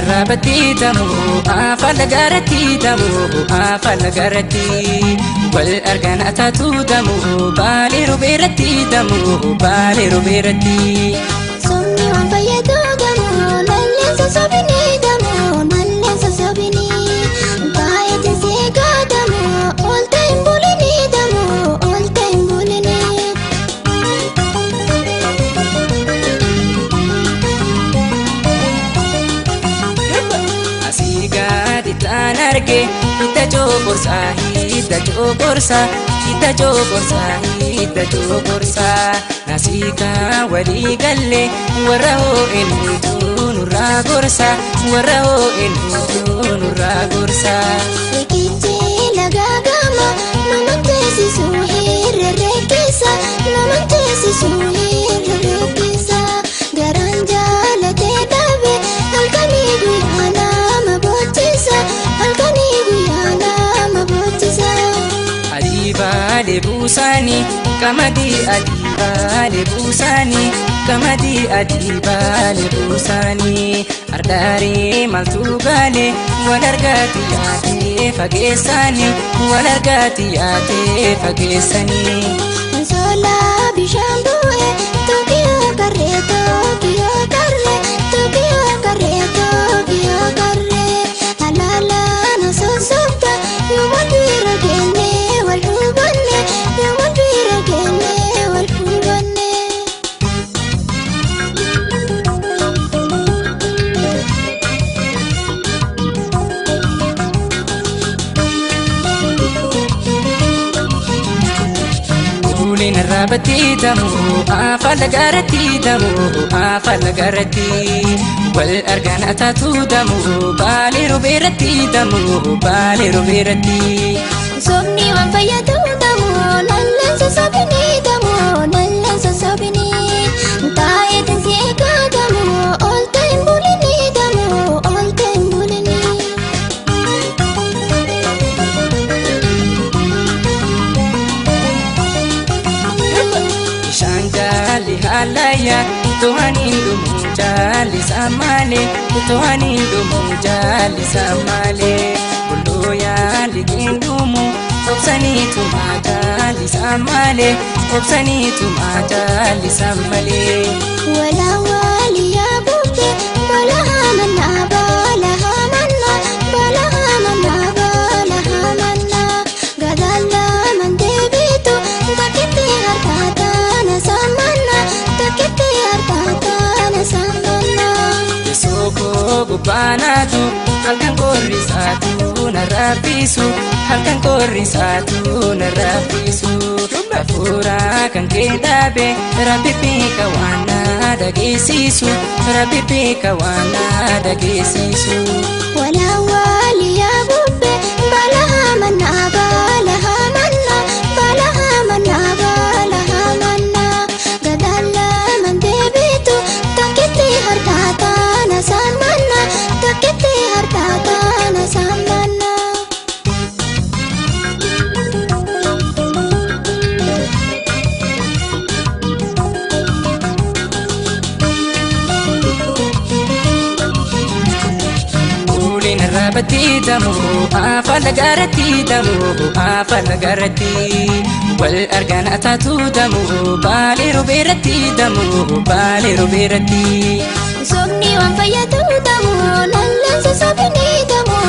Narraabatti damu afaan lagaratti damu afaan lagaratti wal argaan ataatu damu baalee robeeratti damu baalee robeeratti. Somni waan fayyadu damu nalleen sossobini damu nalleen sossobini baay'ee seegaa damu oolte hin bulini damu oolte hin bulini. Arge hidda coqorsaa hidda coqorsaa hidda coqorsaa hidda coqorsaa nasiikaa walii galle warra hoo'een huutuu nurraa gorsa warra hoo'een huutuu nurraa gorsa. Riqichi lagaa gama nama teessisu hirree keessa nama teessisu hirree keessa garaan jaalatee dhabe halkanii guyyaa nama bochisa. Halkanii guyyaa nama bochisa. Adii baalee buusaanii qamadii adii baalee buusaanii qamadii adii baalee buusaanii ardaaree maaltu gaalee wal argaati yaatee fageessanii wal argaati yaatee fageessanii. Soolaa bishaan bu'ee Tookiyoo karree Tookiyoo karree Tookiyoo karree Tookiyoo karree alaalaan sossobta yoo dhiira kennee wal hubanne yoo dhiira kennee wal hubanne. Narraabatti damu afaan lagaratti damu afaan lagaratti wal argaan ataatu damu baalee robeeratti damu baalee robeeratti. Somni waan fayyadu damu nalleen sossobini damu nalleen sossobini taa'eetiin seegaa damu oolte hin bulini damu oolte hin bulini. Bishaan jaalli haalayyaa to'aniin dhumuu jaalli saamalee to'aniin dhumuu jaalli saamalee bulloo yaalli qinduumu obsanii tumaa jaalli saamalee obsanii tumaa jaalli saamalee. Walaawwaliyaa bubbee baala haamannaa baala haamannaa baala haamannaa baala haamannaa gadaalaa mandeebiitu takkitti harkaa taana saamannaa takkitti harkaa taana saamannaa. Sookoo gubbaanaatu halkan qorrisaatu na raffisu halkan qorrisaatu na raffisu hafuura kan kee dhaabe rabbi beeka waan na dhageessisu rabbi beeka waan na dhageessisu. Walaawwaliyaa bubbee baala haamannaa baala haamannaa baala haamannaa baala haamannaa gadaalaa mandeebiitu takkitti harkaa taana saamannaa takkitti harkaa taana saamannaa. Narraabatti damu afaan lagaratti damu afaan lagaratti wal argaan ataatu damu baalee robeeratti damu baalee robeeratti. Somni waan fayyadu damu nalleen sossobini damu